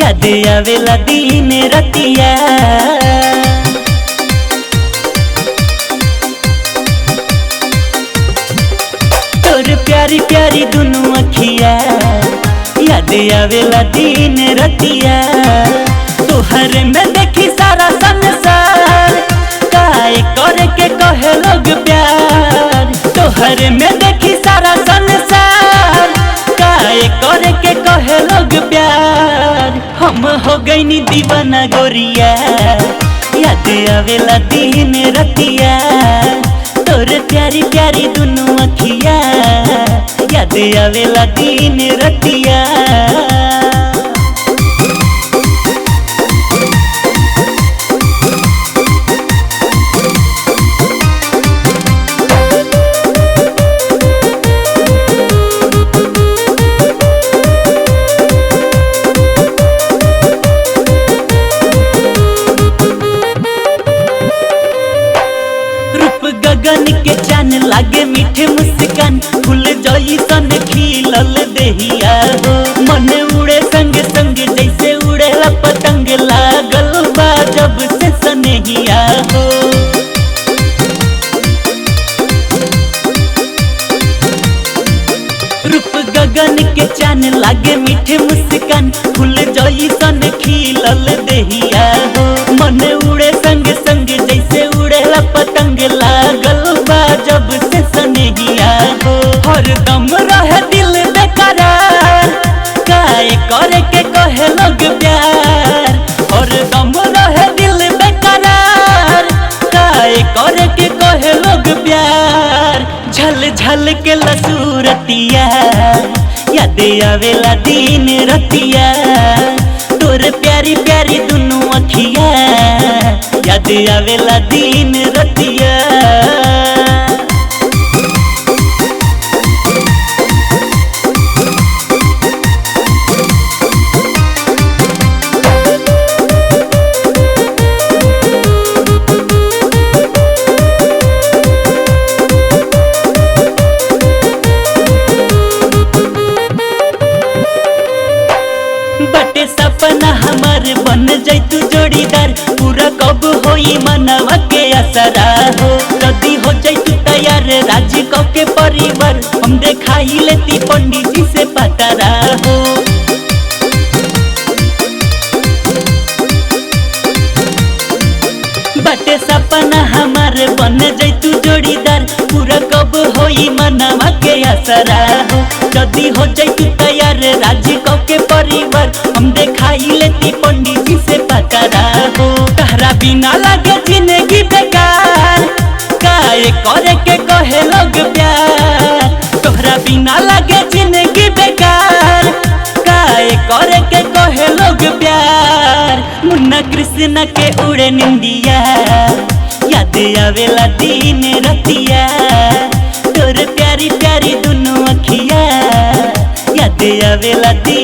याद आवेला दिन रतिया। तोर प्यारी प्यारी दुनू अखिया याद आवेला दिन रतिया। तोहर में देखी सारा संसार, काहे करे के कहे लोग प्यार। तोहर में देखी सारा संसार, काहे करे के कहे लोग प्यार। हम हो गईनी दीवाना गोरिया, याद आवेला दिन रतिया। तोर प्यारी प्यारी दुनू अखिया याद आवेला दिन रतिया। गगन के चान लागे मीठे मुस्कान, फूल जैसन खिलल देहिया हो। मन उड़े संग संग जैसे उड़ेला पतंग, लागल बा जब से सनहिया हो। रूप गगन के चान लागे मीठे मुस्कान, फूल जैसन खिलल देहिया हो। मन उड़े संग संग जैसे उड़ेला पतंग, लागल बा जब से सनहिया हो। हरदम रहे दिल बेकरार, काहे करे के कहे लोग प्यार। हरदम रहे दिल बेकरार, काहे करे के कहे लोग प्यार। झल झल के लसूरतिया याद आवेला दिन रतिया। तोर प्यारी प्यारी दुनू अखिया याद आवेला दिन रतिया। बटे सपना हमार बन जैतू जोड़ीदार, पूरा कब होई मनवा के असरा हो। यदि हो जैतू तैयार राजी क के परिवार, हम देखाई लेती पंडित जी से पतरा हो। बटे सपना हमार बन जैतू जोड़ीदार, पूरा कब होई मनवा के असरा हो। यदि हो जैतू तैयार राजी क के परिवार, हम देखाई लेती पंडित जी से पतरा हो। तहरा बिना लागे जिंदगी बेकार, काहे करे के कहे लोग प्यार। तोहरा बिना लागे जिंदगी बेकार, काहे करे के कहे लोग प्यार। मुन्ना कृष्ण के उड़े निंदिया याद आवेला दिन रतिया। तोर प्यारी प्यारी दुनू अखिया याद आवेला दिन।